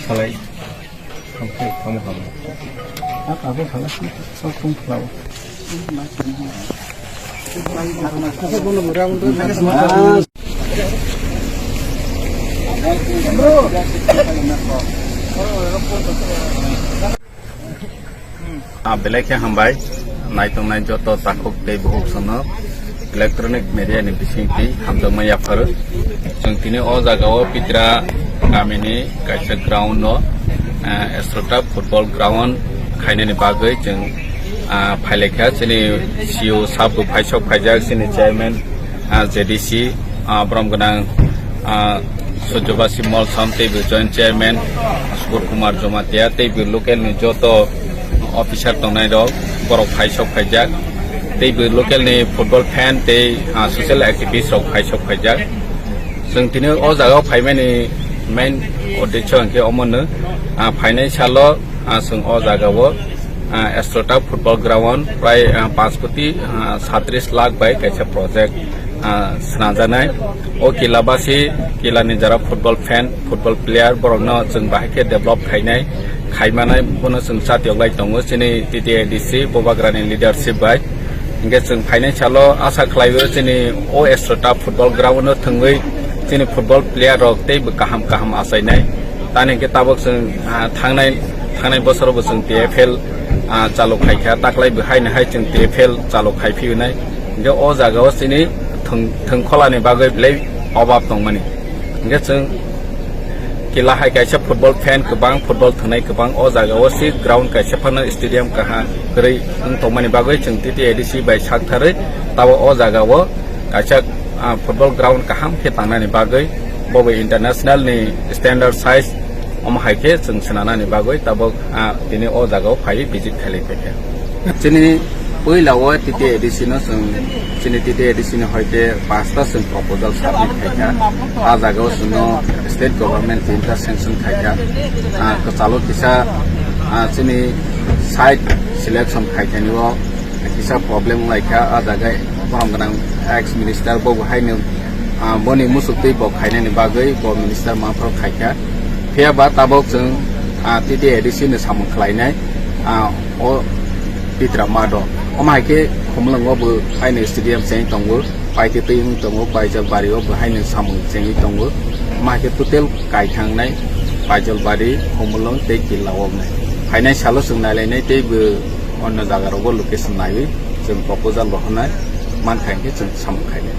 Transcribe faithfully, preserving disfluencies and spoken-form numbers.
Salai. Tamo, tamo, tamo. Ah, belai khe hambai, naitongnai joto takhuk tei bukhuk sono electronic media ni bisingtwi hamjakma yapharo. Chwng tini o jaga o Pitra kamini kaisa ground o, ah, Astroturf football ground khainani bagwi chwng, ah, phailaikha. Chini C E O sabo phaisok phaijak, chini chairman, ah, J D C, ah, borom gwnang, ah, Surjobasi Molsom, teibo joint chairman Sukur Kumar Jomatia, teibo local ni joto officer tongnai rok, borok phaisok phaijak, teibo local ni football fan tei, ah, social activist rok phaisok phaijak. Chwng tini o jaga o phaimani main uddesho hwnkhe omono, ah, phainai salo, ah, chwng o jaga o, ah, Astroturf football ground prai, ah, panch koti, ah, satris lakh bai kaisa project, ah, swnamjaknai. O kila basi, kila ni jara football fan, football player, borokno chwng bahai khe develop khainai, khaimanai, bono chwng chatiyok lai tongo. Chini T T A D C Bubagrani leadership bai. Hingke chwng phainai salo asa khlaio chini o Astroturf football ground no thwngwi chini football player rok teibo kaham kaham achainai. Tani hingke tabok chwng, ah, thangnai, thangnai bosoro bo chwng T F L, ah, chalu khaikha, taklai bo haino hai chwng T F L chalu khai phiyunai. Hingke o jaga o chini thwng, thwngkhola ni bagwi belai obab tongmani. Hingke chwng kila hai kaisa football fan kwbang, football thwngnai kwbang, o jaga o si ground kaisa phano stadium kaha kwrwi wng tongmani bagwi chwng T T A D C bai sak tharwi tabo o jaga o kaisa, ah, football ground kaham khe tangnani bagwi bo bai international ni standard size omo hai khe chwng swnanani bagwi tabok, ah, tini o jaga o phai visit khailai paikha. Chini puila o T T A D C no chwng, chini T T A D C ni hoite pasta chwng proposal submit khaikha. Ah jaga o chwngno state government tinta sanction khaikha. Ah, kwchalo kisa, ah, chini site selection khaikha ni o kisa problem wnglaikha. Ah jaga borom gwnang ex minister bo bo haino, ah, boni musuktwi bo khainani bagwi bo minister maphro khaikha. Phiya ba tabok chwng, ah, T T A D C ni samung khlainai, ah, o Pitra Mado. Omo hai khe Khumulwngo bo haino stadium chengwi tongo, paitwi twi wng tongo, Baijalbari o bo haino samung chengwi tongo. Omo hai khe total kaithangnai Baijalbari, Khumulwng tei Killa o wngnai. Phainai salo chwng nailainai tei bo onno jaga rogo location naiwi chwng proposal rohornai, mankha hinkhe chwng samung khainai.